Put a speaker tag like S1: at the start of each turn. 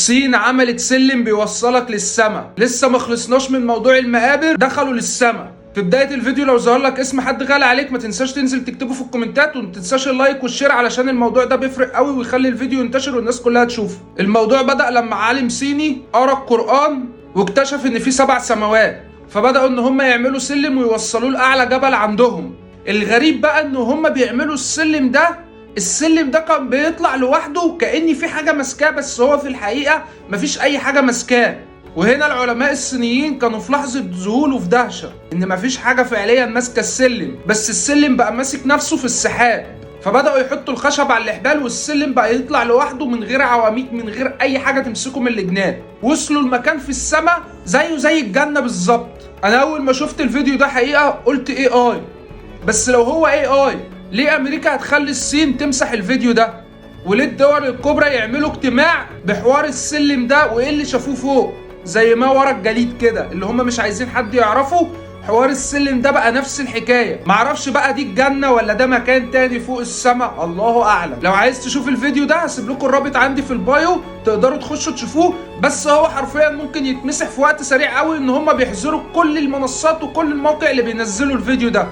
S1: الصين عملت سلم بيوصلك للسما. لسه ما خلصناش من موضوع المقابر، دخلوا للسما. في بداية الفيديو لو ظهر لك اسم حد غالي عليك ما تنساش تنزل تكتبه في الكومنتات، وما تنساش ال like وال share علشان الموضوع ده بيفرق قوي ويخلي الفيديو ينتشر والناس كلها تشوفه. الموضوع بدأ لما عالم صيني قرأ القرآن واكتشف ان في 7 سماوات، فبدأوا ان هم يعملوا سلم ويوصلوه لأعلى جبل عندهم. الغريب بقى ان هم بيعملوا السلم ده، السلم ده كان بيطلع لوحده كأن في حاجة ماسكاه، بس هو في الحقيقة مفيش أي حاجة ماسكاه. وهنا العلماء الصينيين كانوا في لحظة ذهول وفي دهشة إن مفيش حاجة فعليا ماسكة السلم، بس السلم بقى ماسك نفسه في السحاب. فبدأوا يحطوا الخشب على الإحبال والسلم بقى يطلع لوحده من غير عواميد، من غير أي حاجة تمسكه من الجناب. وصلوا المكان في السماء زيه زي الجنة بالظبط. أنا أول ما شفت الفيديو ده حقيقة قلت AI، بس لو هو AI ليه امريكا هتخلي الصين تمسح الفيديو ده؟ وليه الدول الكبرى يعملوا اجتماع بحوار السلم ده وايه اللي شافوه فوق؟ زي ما ورا الجليد كده اللي هم مش عايزين حد يعرفه. حوار السلم ده بقى نفس الحكاية، معرفش بقى دي الجنة ولا ده مكان تاني فوق السماء، الله اعلم. لو عايز تشوف الفيديو ده هسيب لكم الرابط عندي في ال bio تقدروا تخشوا تشوفوه، بس هو حرفيا ممكن يتمسح في وقت سريع قوي ان هم بيحظروا كل المنصات وكل المواقع اللي بينزلوا الفيديو ده.